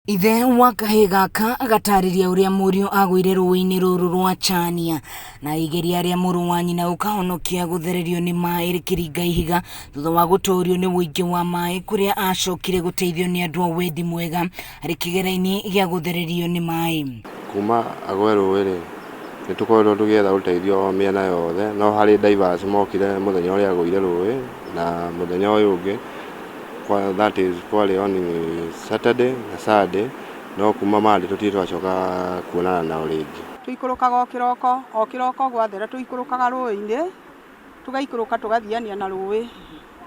Ithe wa kahĩĩ gaka agatarĩria ũrĩa mũriũ agũire rũĩ-inĩ rũrũ rwa Chania na igeria rĩa mũrũ wa nyina gũkahonokia gũthererio nĩ maĩ rĩkĩringa ihiga thutha wa gũtoorio nĩ ũingĩ wa maĩ kũrĩa acokire gũteithio nĩ andũ a wendi mwega arĩ kĩgera-inĩ gĩa gũthererio nĩ maĩ. Kuma agwe rũĩ rĩ, nĩ tũkoretwo tũgĩetha ũteithio o mĩena yothe, no harĩ divers mokire mũthenya ũrĩa agũire rũĩ na mũthenya ũyũ ũngĩ That is kwarĩ on Saturday na Sunday no kuma Monday tũtirĩ twacoka kuonana nao rĩngĩ. Tũikũrũkaga o kĩroko, o kĩroko gwathera tũikũrũkaga rũĩ-inĩ, tũgaikũrũka tũgathiania na rũĩ,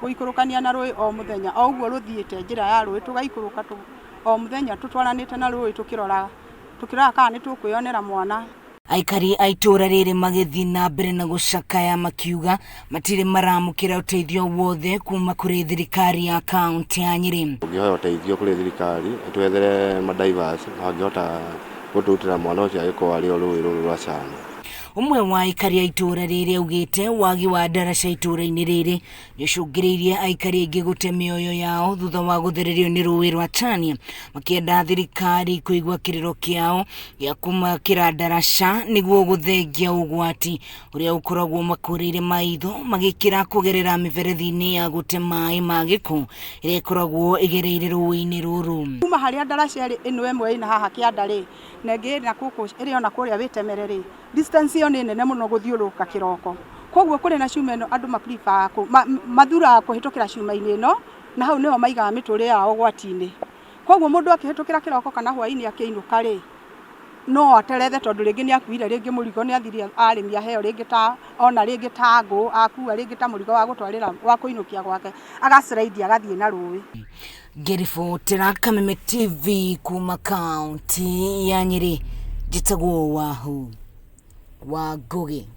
gũikũrũkania na rũĩ o mũthenya, o ũguo rũthiĩte njĩra ya rũĩ tũgaikũrũka o mũthenya tũtwaranĩte na rũĩ tũkĩroraga, tũkĩroraga kana nĩ tũkwĩyonera mwana. Aikari a itũũra rĩrĩ magĩthiĩ na mbere na gũcakaya makiuga matirĩ maramũkĩra ũteithio wothe kuma kũrĩ thirikari ya kaũntĩ ya Nyĩrĩ. Ũngĩhoya ũteithio kũrĩ thirikari ĩtwethere ma divers mangĩhota gũtũrutĩra mwana ũcio angĩkorwo arĩ o rũĩ rũrũ rwa Chania. Ũmwe wa aikari a itũũra rĩrĩ augĩte wagi wa ndaraca itũũra-inĩ rĩrĩ nĩũcũngĩrĩirie aikari aingĩ gũte mĩoyo yao thutha wa gũthererio nĩ rũĩ rwa Chania makĩenda thirikari kũigua kĩrĩro kĩao gĩa kũmakĩra ndaraca nĩguo gũthengia ũgwati ũrĩa ũkoragwo makũrĩire maitho magĩkĩra kũgerera mĩberethi-inĩ ya gũte maĩ ma gĩko ĩrĩa ĩkoragwo ĩgereire rũĩ-inĩ rũrũ. Kuma harĩa ndaraca ĩrĩ ĩno ĩmwe ĩna haha kĩanda rĩ, na ĩngĩ ĩna gũkũ ĩrĩ ona kũrĩa wĩtemere rĩ, distance ĩyo nĩ nene mũno gũthiũrũrũka kĩroko. Koguo kũrĩ na cuma ĩno andũ ma prefer mathuraga kũhĩtũkĩra cuma-inĩ ĩno, na hau nĩho maigaga mĩtũrĩre yao ũgwati-inĩ. Koguo mũndũ akĩhĩtũkĩra kĩroko kana hwaĩ-inĩ akĩinũka rĩ, no aterethe tondũ rĩngĩ nĩ akuire rĩngĩ mũrigo nĩ athire arĩmi aheo rĩngĩ ta ona rĩngĩ ta ngũ akua rĩngĩ ta mũrigo wa gũtwarĩra wa kũinũkia gwake, aga slide agathiĩ na rũĩ. Ngĩribotera Kameme TV kuma kaunti ya Nyĩrĩ, njĩtagwo Wahu wa Ngũgĩ.